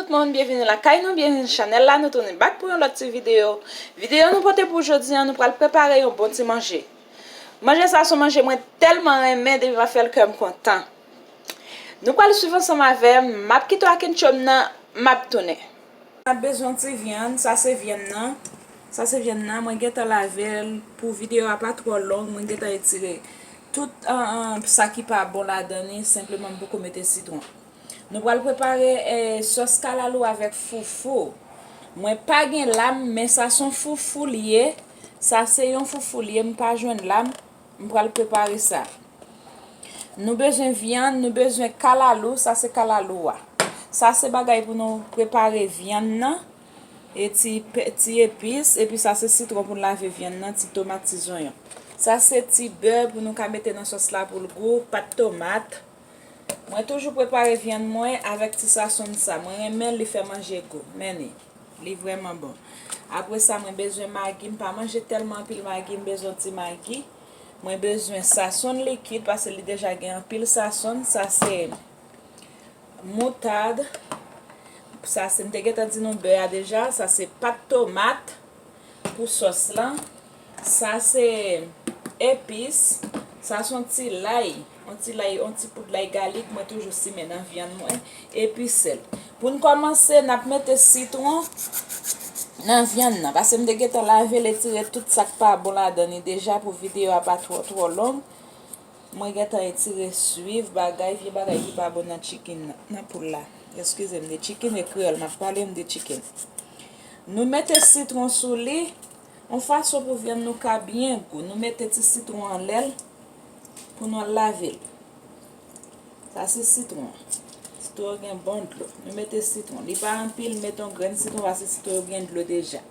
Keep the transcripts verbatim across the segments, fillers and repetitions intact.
Tout moun, byenvini lakay nou, byenvini chanèl la, nou tounen back pou yon lòt ti videyo. Videyo nou pote pou jodi a, nou pral prepare yon bon ti manje. Manje sa se yon manje mwen tèlman renmen, depi m ap fè l kè m kontan. Nou pral swiv ansanm avè m, m ap kite w ak intro m nan, m ap tounen. N ap bezwen yon ti vyann, sa se vyann nan. Sa se vyann nan, mwen gentan lave l pou videyo a pa twò long, mwen gentan etire tout, an, an, sa ki pa bon ladan li, senpleman m poko mete sitwon. Nou pral prepare, eh, sòs kalalou avèk foufou. Mwen pa gen lam, men sa se yon foufou li ye. Sa se yon foufou li ye, m pa jwenn lam. M pral prepare sa. Nou bezwen vyann, nou bezwen kalalou, sa se kalalou a. Sa se bagay pou nou prepare vyann nan. E ti pe-, ti epis, epi sa se sitwon pou n lave vyann nan, ti tomat, ti zonyon. Sa se ti bè pou nou ka mete nan sòs la pou l gou, pat tomat. Mwen toujou prepare vyann mwen avèk ti sasonn sa. Mwen renmen li fè manje gou. Men li, li vrèman bon. Apre sa, mwen bezwen magi. M pa manje tèlman anpil magi, m bezwen ti magi. Mwen bezwen sasonn likid, paske li deja gen anpil sasonn. Sa se moutad. Sa se, m te gentan di nou bè a deja. Sa se pat tomat pou sòs lan. Sa se epis. Sa se yon ti lay. Yon ti lay, yon ti poud lay galik. Mwen toujou simen nan vyann mwen. Epi sèl. Pou n kòmanse, n ap mete sitwon nan vyann nan. Paske m te gentan lave l, etire tout sa k pa bon ladan li deja pou videyo a pa twò, twò long. Mwen gentan etire swiv bagay, vye bagay ki pa bon nan chicken nan, nan poul la. Eskize m de chicken e kreyòl, m ap pale m de chicken. Nou mete sitwon sou li, yon fason pou vyann nou ka byen gou. Nou mete ti sitwon anlè l pou nou al lave l. Sa se sitwon. Sitwon gen bon dlo. Nou mete sitwon. Li pa anpil, mete yon grenn sitwon paske sitwon yo gen dlo deja.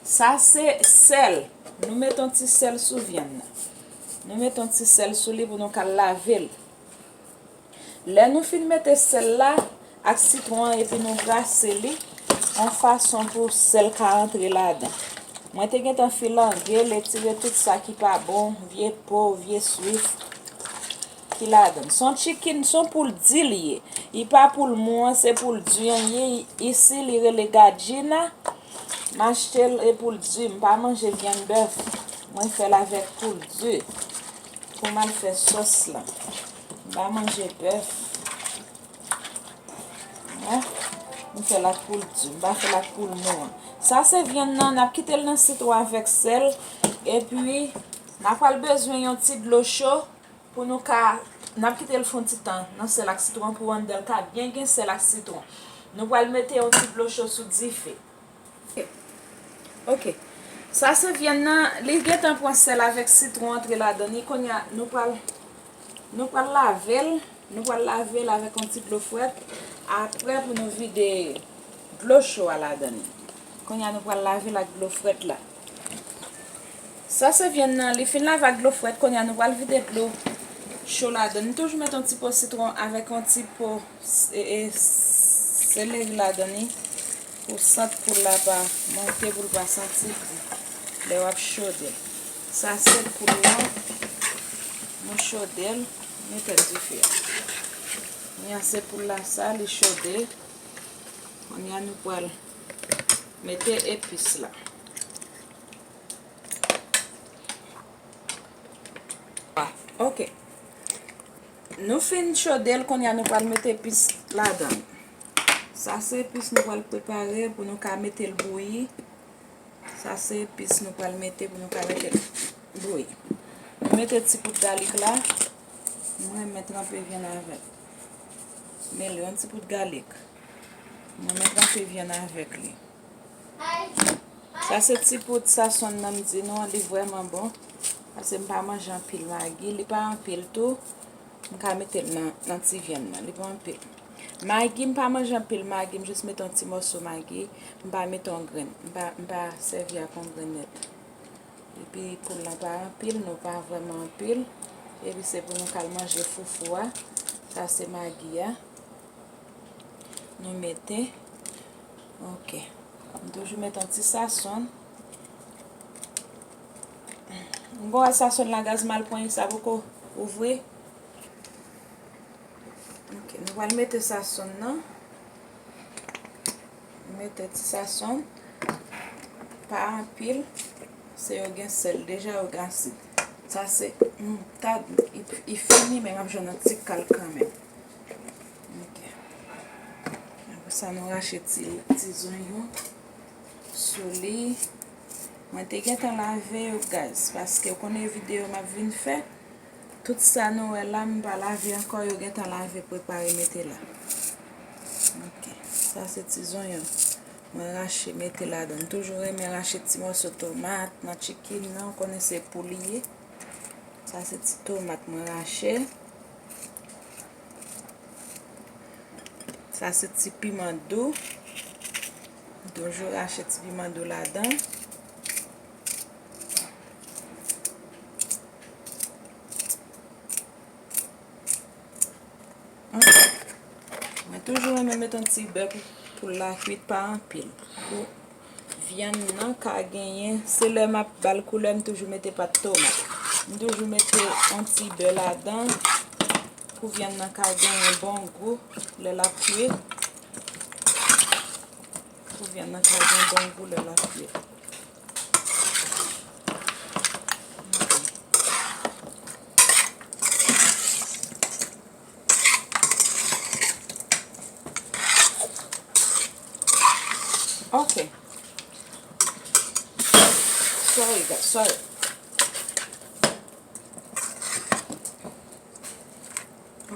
Sa se sèl. Nou mete yon ti sèl sou vyann nan. Nou mete yon ti sèl sou li pou nou ka lave l. Lè nou fin mete sèl la ak sitwon an epi nou brase li yon fason pou sèl ka antre ladan. Mwen te gentan filange l, etire tout sa ki pa bon, vye po, vye swif ki ladan. Se yon chicken, se yon poul di li ye. Li pa poul mou an, se poul di an ye. Isi, li rele gadjina. M achte l e poul di. M pa manje vyann bèf. Mwen fè l avèk poul di. Pou m al fè sòs lan. M pa manje bèf. Wè. M fè l ak poul di. M pa fè l ak poul mou an. Sa se vyann nan. N ap kite l nan sitwon avèk sèl. Epi, n a pral bezwen yon ti dlo cho. Pou nou ka, n ap kite l fè yon ti tan nan sèl ak sitwon pou anndan l ka byen gen sèl ak sitwon. Nou pral mete yon ti dlo cho sou dife. Ok. Sa se vyann nan, li gentan pran sèl avèk sitwon antre ladan li. Kounye a, nou pral, nou pral lave l, nou pral lave l avèk yon ti dlo frèt. Apre pou nou vide dlo cho a ladan li. Kounye a nou pral lave l ak dlo frèt la. Sa se vyann nan, li fin lave ak dlo frèt, kounye a nou pral vide dlo cho ladan. Nou toujou mete yon ti po sitwon avèk yon ti po s-, e, e, seleri ladan li pou sant poul la pa monte, pou l pa santi gou lè w ap chode l. Sa se poul la, nou chode l, nou etenn dife a. Kounye a se poul la sa, li chode. Kounye a nou pral mete epis la. Ok. Nou fin chode l, kounye a nou pral mete epis ladan. Sa se epis nou pral prepare pou nou ka mete l bouyi. Sa se epis nou pral mete pou nou ka mete l bouyi. Nou mete ti poud galik la. Mwen renmen tranpe vyann avèk. Mele yon ti poud galik. Mwen renmen tranpe vyann avèk li. Sa se ti poud sasonn nan m di nou an, li vrèman bon. Paske m pa manje anpil magi, li pa anpil tou. M ka mete l nan, nan ti vyann nan, li pa anpil. Magi, m pa manje anpil magi, m jis mete yon ti mòso magi, m pa mete yon grenn, m pa, m pa sèvi ak yon grenn nèt. Epi poul lan pa anpil, nou pa vrèman anpil. Epi se pou nou k al manje foufou a. Sa se magi a. Nou mete. Ok. M toujou mete yon ti sasonn. M gon wè sasonn la gaz mal pran, sa poko ouvri. Ok, nou pral mete sasonn nan. Mete ti sazon, pa anpil, se yo gen sèl deja, yo gen asid. Sa se moutad, li, li fini, men m ap jwenn yon ti kal kanmenm. Ok. Apre sa, nou rache ti, ti zonyon sou li. Mwen te gentan lave yo, guys, paske w konnen videyo m ap vin fè. Tout sa nou wè la, m pa lave ankò, yo gentan lave, prepare, mete la. Ok, sa se ti zonyon. Mwen rache, mete ladan. M toujou renmen rache ti mòso tomat nan chicken nan, ou konnen se pou li ye. Sa se ti tomat mwen rache. Sa se ti piman dou. M toujou rache ti piman dou ladan. Mwen toujou renmen mete yon ti bè pou, pou l la kwit, pa anpil. Pou vyann nan ka genyen, se lè m ap ba l koulè, m toujou mete pat tomat. M toujou mete yon ti bè ladan pou vyann nan ka genyen bon gou lè l ap kwit. Pou vyann nan ka gen bon gou lè l ap kwit. Ok. Sorry, guys, sorry.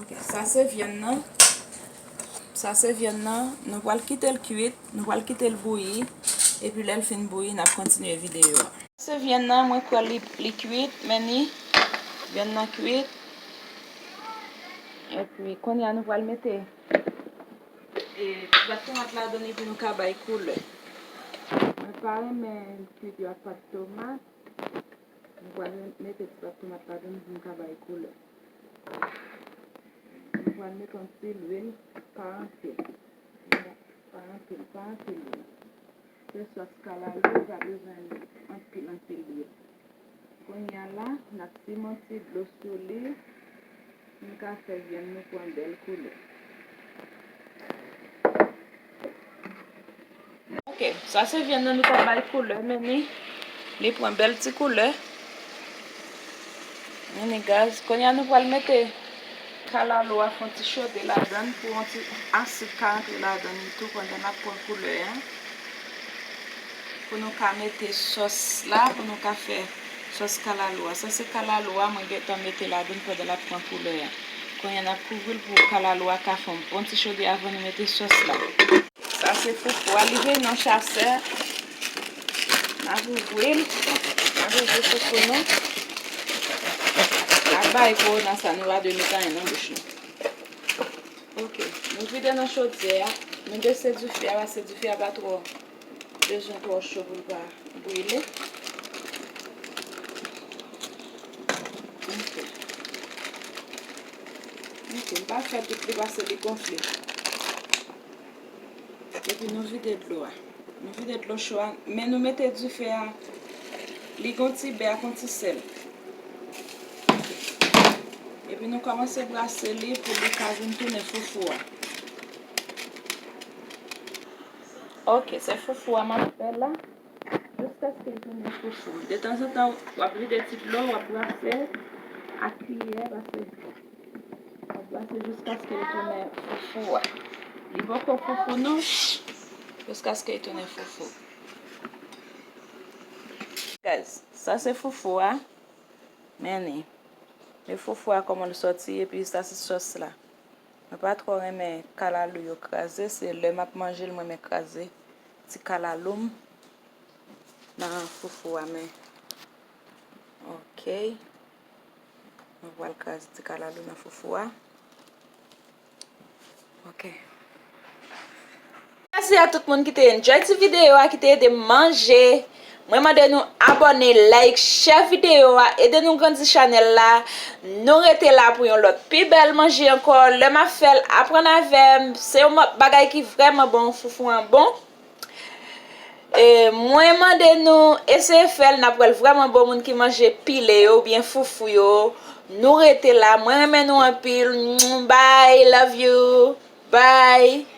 Ok, sa se vyann nan. Sa se vyann nan. Nou pral kite l kwit, nou pral kite l bouyi. Epi lè l fin bouyi, n ap kontinye videyo a. Se vyann nan, mwen kwè li, li kwit, men ni vyann nan kwit. Epi kounye a nou pral mete, e, ti pat tomat ladan epi nou ka bay koulè. Mwen pa renmen kwit yo ak pat tomat. Mwen pral mete ti pat tomat ladan pou nou ka bay koulè. Mwen pral mete yon ti lwil, pa anpil. Pa anpil, pa anpil lwil. Se sòs kalalou, ou pa bezwen anpil, anpil lwil. Kounye a la, n ap simen ti dlo sou li, pou n ka fè vyann nou pran bèl koulè. Ok, sa se vyann nan nou t ap bay koulè, men ni, li pran bèl ti koulè. Men ni guys, kounye a nou pral mete kalalou a fè yon ti chode ladan l pou yon ti asid ka rantre ladan li tou pandan l ap pran koulè a. Pou nou ka mete sòs la, pou nou ka fè sòs kalalou a. Sa se kalalou a mwen gentan mete ladan l pandan l ap pran koulè a. Kounye a n ap kouvri l pou kalalou a ka fè yon bon ti chode avan nou mete sòs la. Sa se foufou a, li vin nan chasè. N ap ouvri l. N ap ouvri foufou nou. N ap bay kowona sa nou pa dwe met anyen nan bouch nou. Ok, nou vide nan chodyè a. Nou bese dife a, paske dife a pa twò bezwen twò cho pou l pa brile. Ok. Ok, m pa fè tout li paske li gonfle. Epi nou vide dlo a. Nou vide dlo cho a, men nou mete dife a, li gon ti bè ak yon ti sèl. Epi nou kòmanse brase li pou li ka vin tounen foufou a. Ok, se foufou a m ap fè la. Jiskaske l tounen foufou. Detanzantan, w ap vide ti dlo, w ap brase ak kiyè, paske w ap brase jiskaske l tounen foufou a. Li poko foufou non, jiskaske l tounen foufou. Guys, sa se foufou a. Men ni. Men foufou a kòman l sòti, epi sa se sòs la. Mwen pa twò renmen kalalou yo kraze, se lè m ap manje l mwen renmen kraze ti kalalou m nan foufou a, men. Ok. Mwen pral kraze ti kalalou nan foufou a. Ok. Mèsi a tout moun ki te enjoy ti videyo a, ki te ede m manje. Mwen mande nou abòne, like, share videyo a, ede nou grandi chanèl la. Nou rete la pou yon lòt pi bèl manje ankò. Lè m ap fè l, aprann avè m. Se yon mo-, bagay ki vrèman bon, foufou an bon. E, mwen mande nou eseye fè l, n ap wè l vrèman bon, moun ki manje pile yo oubyen foufou yo. Nou rete la, mwen renmen nou anpil. Bye, love you. Bye.